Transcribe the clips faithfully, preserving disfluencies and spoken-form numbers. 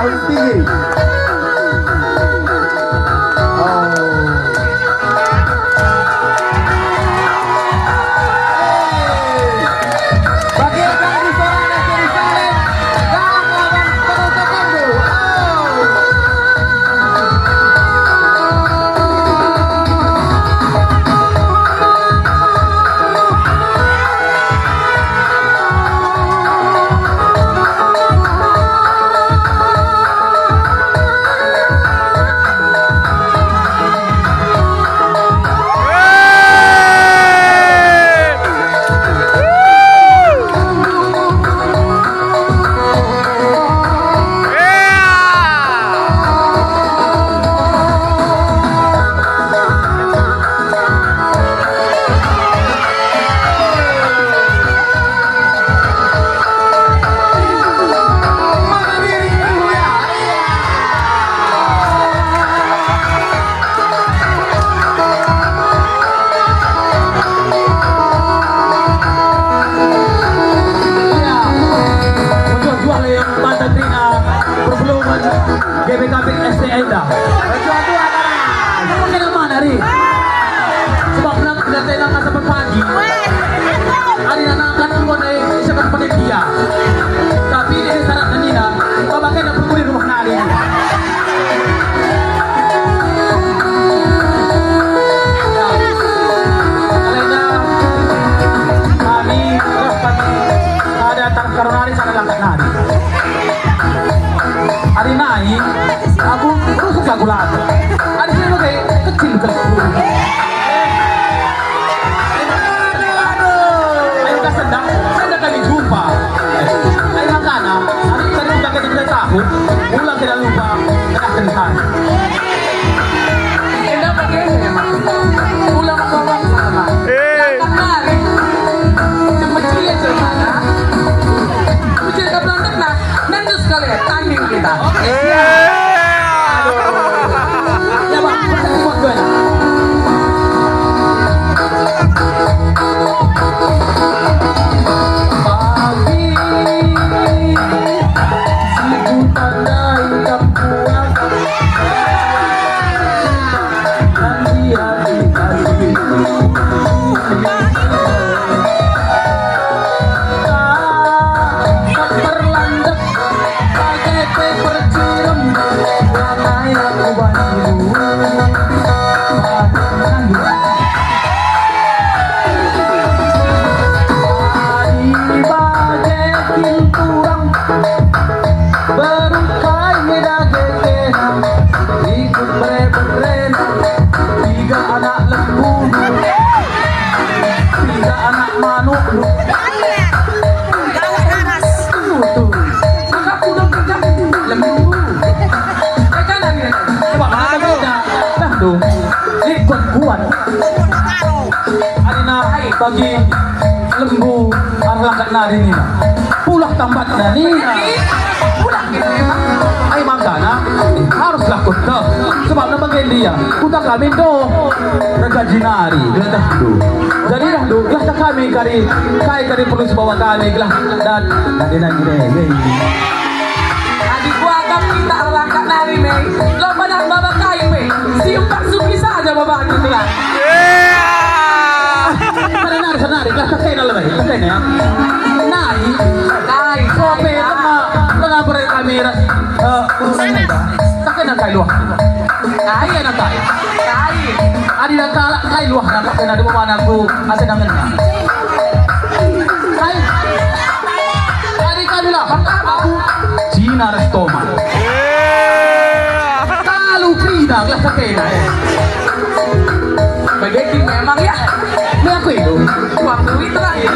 Tinggi. Oh. Bagi rekan di Sorana Jerusalem, dalam lawan penutup rindu. Oh. Iya. Mejuah-juah lah yang mata kerina perpulungen G B K P S T enda. Mejuah-juah, Mas. Kenapa nari? Sebab nak kena tenang asa pagi. Ari anak kan keluar dari sekat panitia. Tapi ini syarat nina, baba kena perkuli rumah nari. Ya. Kalena kami terus kami ada taraf karunari sana langkat nari. Ari nai, aku rusuh lagu-lagu. Ari sini bage, kecil kecil. Ayo ka sendah, sendah kami jumpa. Ayo makana, ari tadi udah kami tiga tahun, ulang tidak lupa, tengah tentang. Enda bage saya, Mas. Ulang ngomong sama. Eh. Datang mari. Cuma cie jelmana. Ujar ke Belanda, nah, nendus kali ya, tanding kita. Eh. Ya, Bang, kita semua gue. Pagi si kutandai kapuas. Ari bage kin turang, berukai me dage kena, ikut bere-berena, piga anak lembu, piga anak manuk, tutu. Maka aku udah kerja lembu. Coba mana beda? Nah, tuh. Ikut kuat. Arina bagi lembu arah langkat nari nina. Pulah tambatna nina. Pulah gitu emang. Ai makana haruslah kuta. Sebab nama dia kuta kami doh. Regaji nari gelah dah tu. Jadi dah tu gelah tak kami kari kai kari perlu sebawa kami gelah dan tadi nang gini. Adi kuagam kita erlangkah nari me, lo pada baba kai pe, si empat suki saja baba itu lah. Kada nari senari, gelah tekena lebih, tekena ya. Nai, nai, kope tengah, tengah bere kami ras, eh, urusan ini, tekena kai luah. Kai anak kai, kai. Adi dah kalak kai luah, nak tekena di mana aku, asa dangenna. Kai. Ari kami lah, aku Cina restoman. Kalu kerina gelah tekena, eh. Bage kin memang ya. Ini aku itu. Waktu itu lah ya.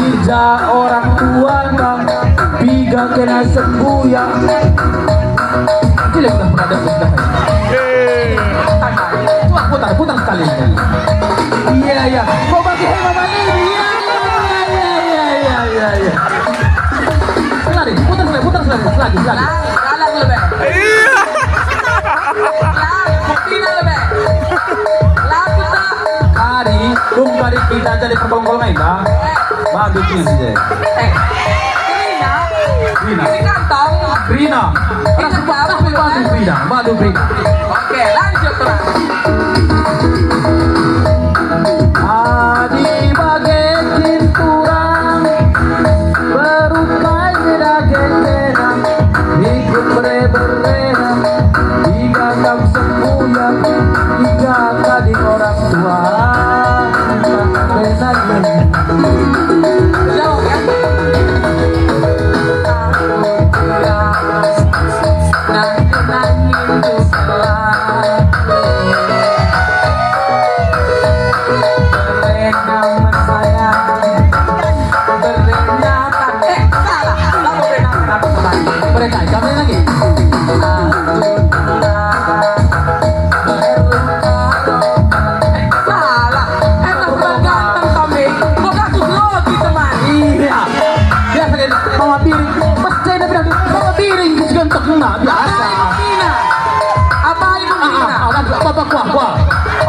Ija orang tua bang, piga kena sembuya. Tidak pernah pernah ada sudah. Putar, putar, putar sekali. Iya, iya. Kau bagi hebat balik. Iya, iya, iya, iya, iya, iya, iya. Lari, putar sekali, putar sekali, sekali, sekali. Lang, lang lebih. Iya. Lang, buktinya lebih. Lang, putar. Kari, kum kari kita jadi perkolong-kolong aja, dah. Bagus ini sih. Eh, ini ya. Brina. Isi kantong. Brina. Rasa Ingat tak, tak, Brina? Badu Brina, badu Brina. Oke, lanjut, Bang. Adi bage kin turang, berukai dage tenang, ikut bere-berena, iga kam sembuyak, iga tading orang tua. Jauh, ya? Aku pulang, nanti-nanti tuh. Mereka mesayang, mereka tak, eh, salah. Lagu mereka kenapa salah? Mereka, kami lagi. Eh, salah. Eh, tak kurang ganteng kami. Kok aku grogi, teman? Iya. Biasa dia mama piring. Pas saya dah bilang, mama piring, terus ganteng. Nah, biasa. Apa itu, Nina? Apa itu, Nina? Ah, ah, ah, apa, apa, kuah, kuah.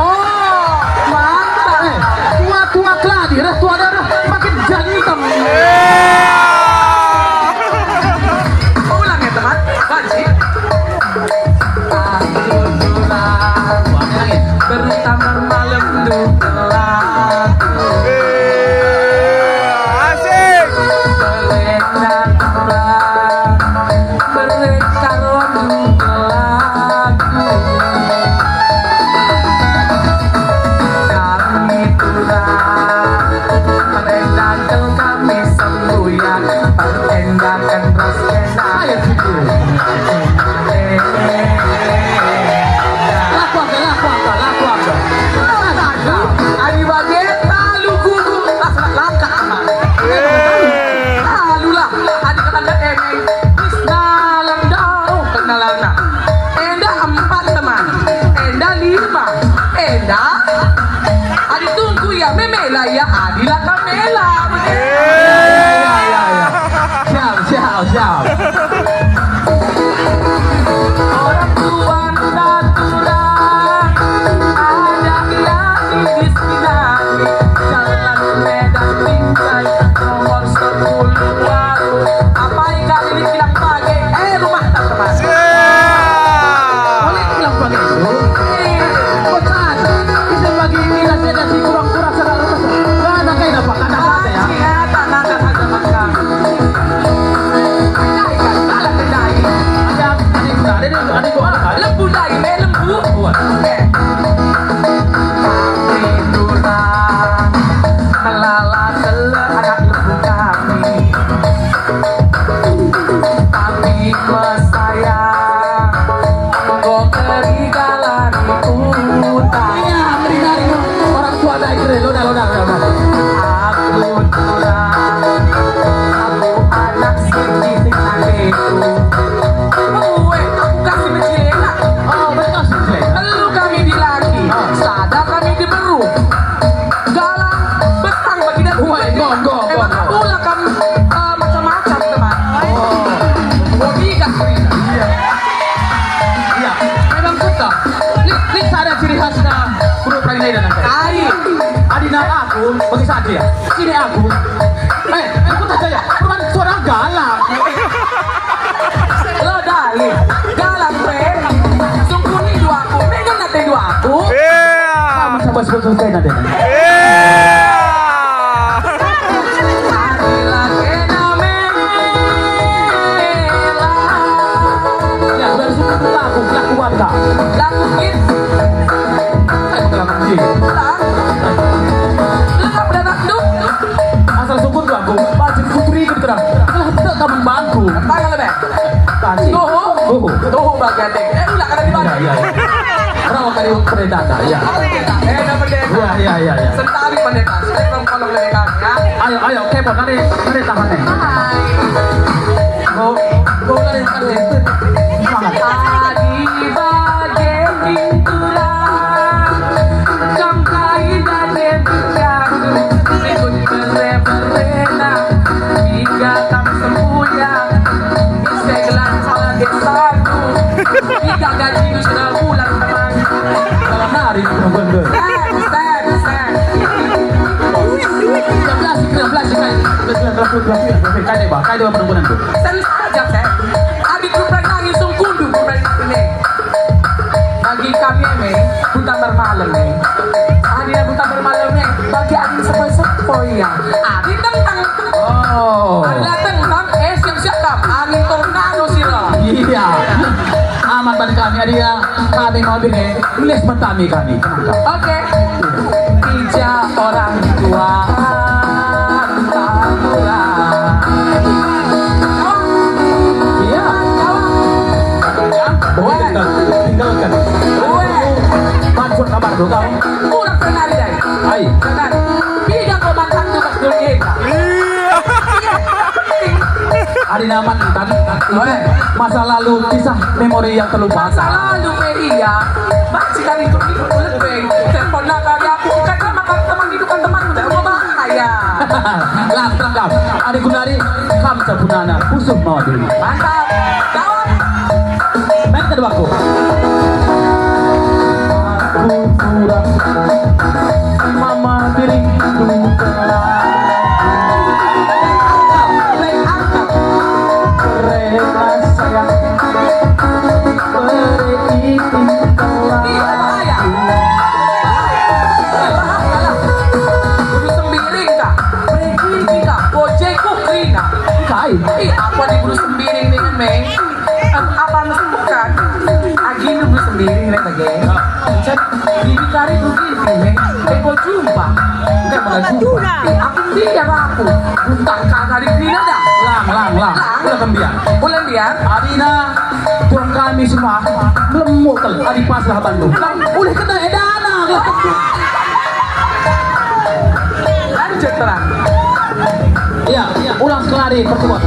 Oh, mantap. Eh, tua-tua keladi, dah tua darah, makin ganteng. Ulang ya, teman. Banci. Aku pulang. Bertambah malam dua. Eh, asik. Berena pulang. Mereka rondu pelaku. Kami turang, perendang kami sembuyak, perendaken ras kena. Ayo, Siti. Laku aka, laku aka, laku aka. Adi bage, talu kuku, las langkah. Eh. Talulah, adi kata emeng. Dalan dauh kenalana. Enda empat teman. Enda lima. Enda. Adi tunggu ya memela ya, adi la kamela. Iya, iya, iya. Siap, siap, siap. Orang tua tak kurang. Ada lagi di sini. Jalan Medan Binjai, nomor sepuluh baru. Apai kali ini bilang pagi? Eh, rumah tak teman. Siap. Oleh bilang pagi itu. Eh, bocan. Bisa bagi kita saja si kurang-kurang segala macam. Nggak ada kayak apa, kata-kata ya. Masih ada, nangka saja makan. Kendai kan, salah kendai. Ada, ada, ada, ada, ada, ada. Lembu dai, eh, lembu. Buat. Eh. Kami turang melala sela anak lembu kami. Tapi mesayang enggo kerigalan kuta. Iya, merinari orang tua dai kere, loda, loda, loda. Aku turang, aku anak siji sing nandeku. Uwe, aku kasih mecilena. Oh, betul sih, Cle. Telu kami dilaki, ah, sada kami diberu. Galang, betang bagi dan. Uwe, go, go, go, go. Emang pula kami, eh, macam-macam, teman. Oh. Bodyguard, Rina. Iya. Iya, memang kita. Lit, lit sada ciri khasna Puruk Praina dan angkai. Kai. Adina aku, bagi saja ya. Ini aku. Eh, aku tak saya. Perban suara galang. Lo dali, galang pe. Sungkuni dua aku, megang nate dua aku. Iya. Sama-sama sebut selesai nanti. Iya. Adila kena mela. Ya, udah sudah laku, laku warga. Laku gitu. Saya pengalaman sih. Lah. Lengkap dan duk. Asal sukun tuh aku, bajin putri gitu terang. Lah, tak kamu bangku. Tangan lebih. Tangan. Tuhu. Tuhu. Tuhu bagian deh. Eh, ulah kada dibagi. Iya, iya. Rawa kali pendeta, ya. Eh, ada pendeta. Iya, iya, iya, iya. Sentari pendeta. Saya belum kalau pendeta, ya. Ayo, ayo, kepo, nanti, nanti tahan nih. Hai. Mau, mau lari, lari. Semangat. Adi bage pintura, kam kai dage bujang, ribut bere-berena, iga kam sembuyak, ise gelar salah desaku, iga gaji sudah bulan teman. Kalau nari, nunggu, nunggu. Sen, sen, sen. Jam belas, jam belas, kan? Kai deba, kai deba perempuan tu. Serius aja, Sep. Adi kuprek nangin sungkundu kuprek nangin. Bagi kami eme, buta bermalem nih. Adi buta bermalem nih, bagi angin sepoi-sepoi ya. Adi tentang. Oh. Adi tentang, eh, siap-siap kam. Angin tornado sira. Iya. Aman bagi kami, adi ya, kami mau bini. Nulis petami kami, kenapa? Oke. Tiga orang tua Tambora. Iya. Weh. Tinggalkan, tinggalkan. Weh. Pancur kabar tuh kau. Kurang kenal deh. Ai. Kenal. Bida kau mantan tuh pas dulu kita. Iya. Adi nama mantan. Weh. Masa lalu, kisah memori yang terlupakan. Masa lalu, media. Masih kali itu, itu lebih. Telepon lah kali aku. Bukan sama kan teman hidup kan teman udah mau bahaya. Lah, terangkap. Adi Gundari, kam capunana. Khusus mau dulu. Mantap. Kawan. Main kedua aku. Aku kurang. Mama diriku telah. Play angkat. Rela sayang beri itin telah. Iya, bahaya. Bahaya. Bahaya lah. Guru Sembiring kah? Breaking kah? Bojeko kena. Kai? Ih, apa di Guru Sembiring nih, Meng? Em, apa mesuk kan? Agi nunggu sendiri nih bage. Cek, di kari begini nih. Eko jumpa. Enggak bakal jumpa. Ih, aku biar aku. Bukan kagak di sini dah. Lang, lang, lang. Lang. Ulah kembiar. Ulah biar. Adina, tuan kami semua. Melemuk kel. Adi pas lah bantu. Lang, ulah kena edana. Lanjut terang. Ya, ulang sekali pertemuan.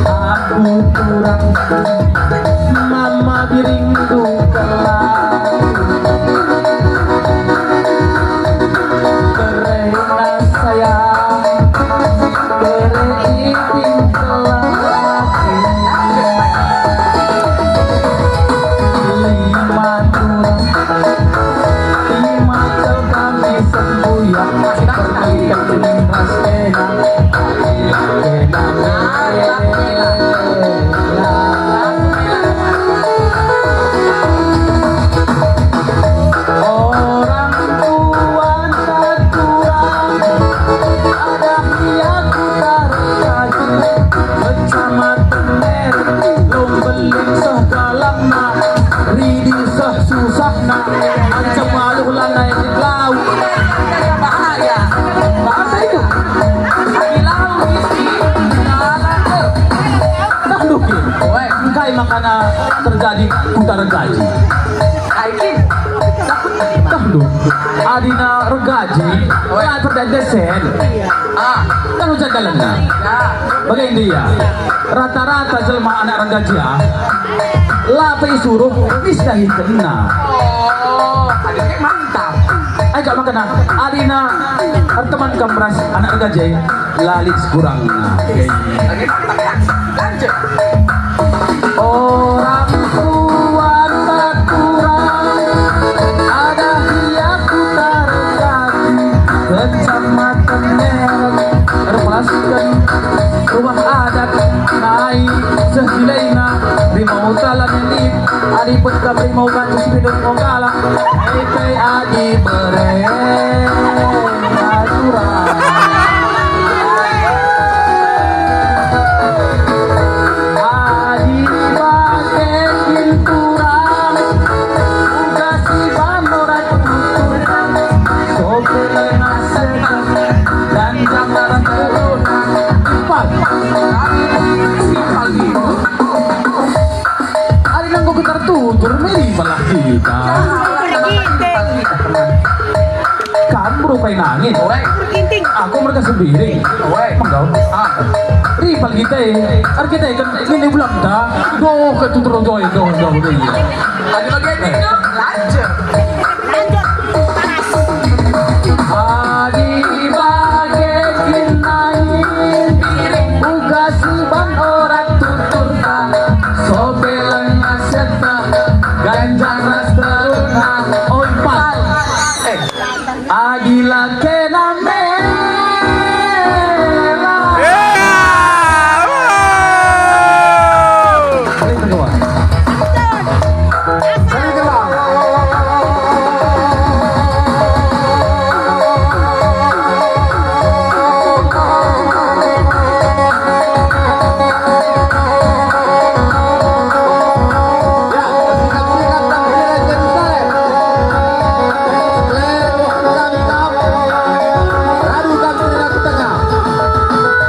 Aku kurang mama biring duka. Kerana sayang beri pintelah. Lima turang, lima kami sembuyak, pergi ke ras kena. Orang tua tak kurang, ada ia ku tarkaji. Kecamatan Mer, Lumbelin seh dalamna, Ridi seh susahna, ancam maluh lanai di lau. Bahaya. Bahaya itu. Di lau isi dalam tu. Nah, Luki. Weh. Engkai makana terjadi kuta regaji? Aikin. Dah lu. Adina regaji. Weh. Lah perdadesen. Ah. Kan hujan dalemna. Ya. Bagi dia. Rata-rata jelma anak regaji, ah. La pe isuruh, mis dahi kena. Oh, adiknya mantap. Ai kak makana, adina erteman kam ras anak regaji, la lit sekurangna. Oke, mantap ya. Lanjut. Orang tua tak kurang, ada ia ku tarkaji, kecamatan Merek, erpelasken rumah adat nai seh dilaina, rimau talan lit, adi pekam rimau banci sepidut mau kalak, ete adi bere aturan. Adi bage kin turang, uga si banora tutur, sope lengah sedang, dan jangan turun. Empat. Simpel itu. Ari nanggo getar tutur, meri malah kita. Kam rupai nangin. Oi. Aku mereka sendiri. Oi. Menggau. Ah. Ripal kita, eh. Ari kita kan ini bulan dah. Doh, ke tutur doh, doh, doh, doh. Ada bagian itu, lanjut. Lanjut. Adi bage kin nai, uga si banora tuturta, sope lengah seta, ganjang ras teruna. Oi, pas. Eh, adi la Kena mela.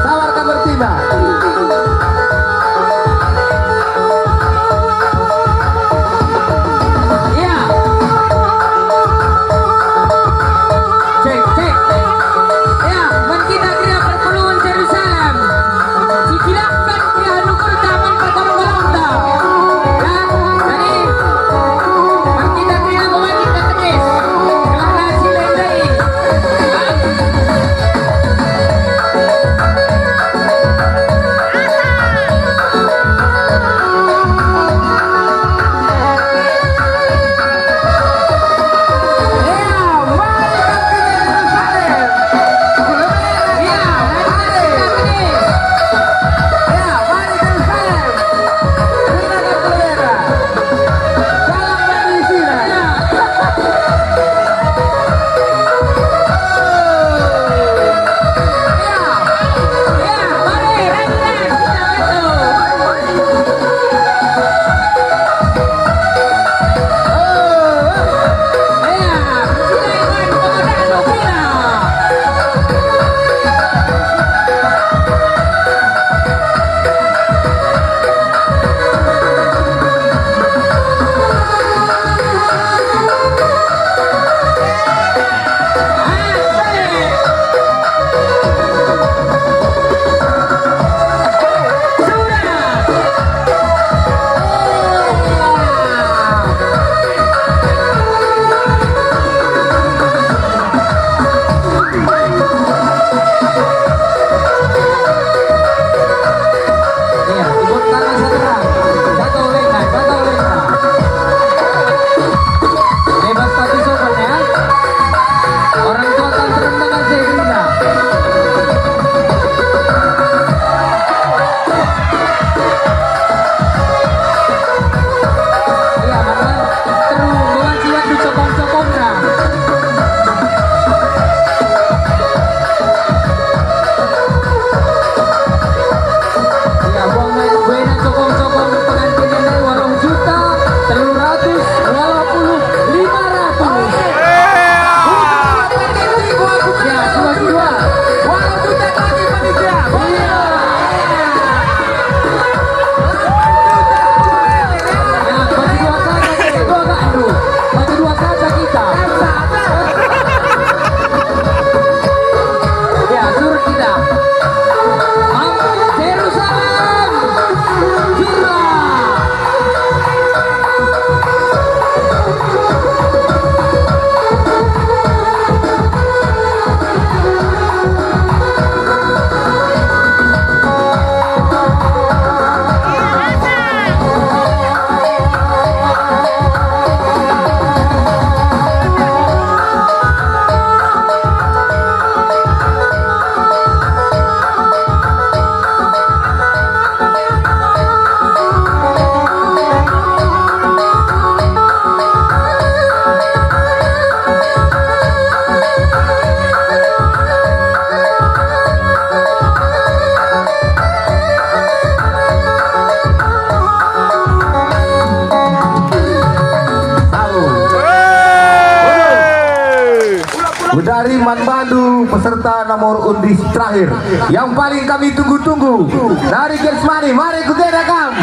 Sabar kabar tiba. Ya. Cek, cek. Ya, man kita gereja perpulungen Jerusalem. Sitilahken gereja nukurta man perkolong-kolongta. Ya, jadi, man kita gereja pemagit katekis. Gelarna si lain-lain. Iya, ikut tangan segera. Jatuh lengkap, jatuh lengkap. Bebas tapi sopan ya. Orang tua kan turun tangan saya gerindra. Iya, Bang. Terus, bulan siwat dicokong-cokongna. Ya, buang nai, buena cokong-cokong pengantin nai waluh juta telu ratus waluh puluh lima ratus. Ya, dua juta. Waluh juta kaki panitia. Iya. Ya, bagi dua saja, dua gak, aduh. Bagi dua saja kita. Ya, surut kita. Am, Jerusalem. Jurlah. Dari man bandu peserta nomor undi terakhir yang paling kami tunggu-tunggu dari Gersmani, mari ku tenda kam.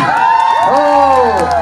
Oh.